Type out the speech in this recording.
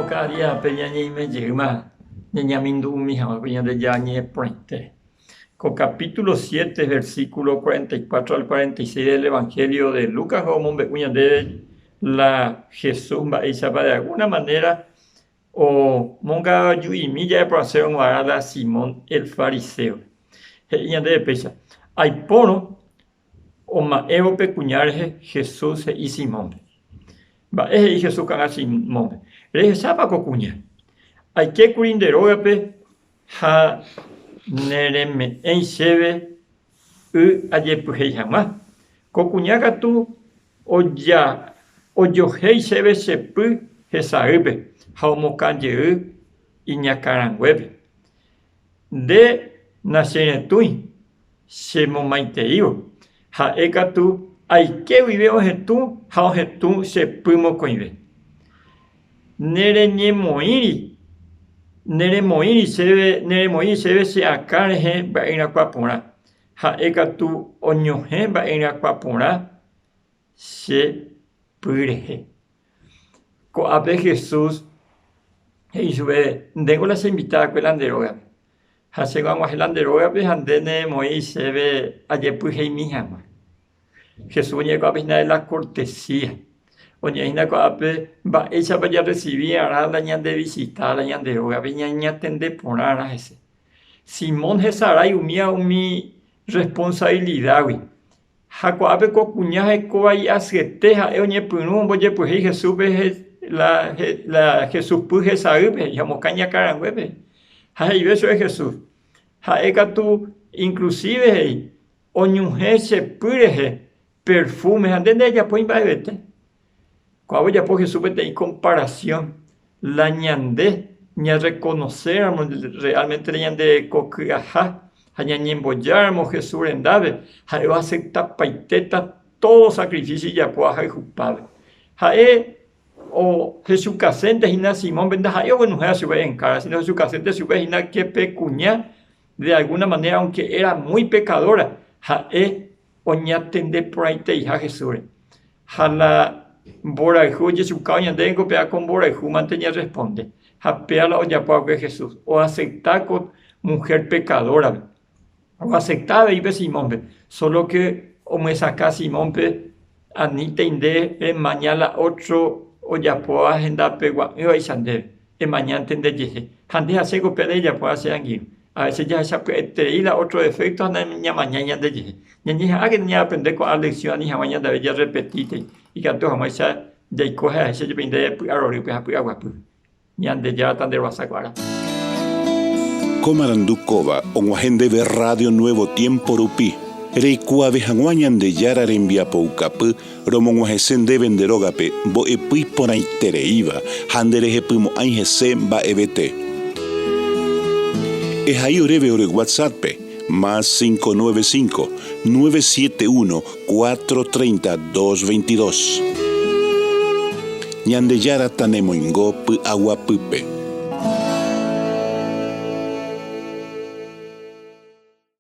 Ko díape ñañeime jeýma ñañamindu'umi hag̃ua ko Ñandejára ñe'ẽ porãite. Ko capítulo 7, versículo 44 al 46 del Evangelio de Lucas omombe'u ñandéve la Jesús mba'éichapa de alguna manera Omongaju'imi ja'eporãsérõ g̃uarã la Simón el fariséope. He'i ñandéve péicha, Aipórõ oma'ẽvo pe kuña rehe, Jesús he'i Simónpe. Mba'e he'i Jesús ko'ág̃a Simónpe? Rehechápa ko kuña? Aikékuri nde rógape ha nereme'ẽi chéve y ajepyhéi hag̃ua. Ko kuña katu Oja ojohéi chéve che py hesaýpe ha omokã jey iñakãranguépe. Nde nacheretũi che momaiteívo, ha'e katu aike guive ohetũ ha ohetũ che py mokõive. Nereñemoĩri, neremoĩri chéve, neremoĩri chéve che akã rehe mba'yrãkua porã, Ha'e katu oñohẽ mba'eryakuã porã che py rehe. Ko'ápe Jesús he'i chupe, Ndéngo la cheinvita va'ekue la nde rógape. Ha chéngo ag̃uahẽ la nde rógape ha nde neremoĩ chéve ajepyheimi hag̃ua. Jesús oñe'ẽ ko'ápe hína de la kortesía. Oñe'ẽ hína ko'ápe mba'éichapa jarresivi va'erã la ñandevisita la ñande rógape, ñañatende porã va'erã hese. Simón hesarái umíva umi rresponsavilidágui, ha ko'ápe ko kuña hekovai asyete ha'e oñepyrũ ombojepyhéi Jesúspe la Jesús py hesaýpe he'i ha omokã iñakãranguépe. Ha he'ive chupe Jesús, ha'e katu inclusive he'i, oñuhẽ che py rehe perfúme ha nde nderejapói mba'evete. Ko'ág̃a ojapo Jesús peteĩ komparasión la ñande ñarrekonoséramo rreálmente la ñanderekoky'aha ha ñañembojáramo Jesús rendápe, ha'e oaseptapaitéta tódo sakrifísio ijapóva hayhupápe. Ha'e ohechukasénte hína Simónpe, ndaha'éi oguenohẽva chupe en kára, síno ohechukasénte chupe hína ke pe kuña de algúna manéra aunke éra muy pekadóra, ha'e oñatende porãiteiha Jesúsre. Ha la mborayhu ojechukávo ñandéve niko péva ko mborayhu mante ñarresponde. Ha péva la ojapo va'ekue Jesús, oasepta ko muhér pekadórape. Oasepta avei pe Simónpe, sólo ke omyesakã Simónpe anítei nde remaña la ótro ojapóva hendapegua'ỹvaicha ndéve. Emañánte ndejehe. Ha nde ha chéko péva rejapóva che angirũ. A veces jahecha pya'eterei la ótro defékto ha nañamañái ñandejehe. Ñañeha'ãkena ñaaprende ko'ã leksión ani hag̃ua ñande ave jarrepetítei, ikatu hag̃uáicha jaiko ha jahecha jepe ñande py'arorýpe ha py'aguapýpe. Ñandejára tanderovasa ko árape. Ko marandu kóva og̃uahẽ ndéve Radio Nuevo Tiempo rupi. Reikuaave hag̃ua Ñandejára rembiapoukapy Romog̃uahẽse ndéve nde rógape mbo'epy iporãitereíva ha nderehepymo'ãi hese mba'evete. Ehai oréve ore WhatsApp-pe, más 595, 971, 430, 222. Ñandejára tanemoingo py'aguapýpe.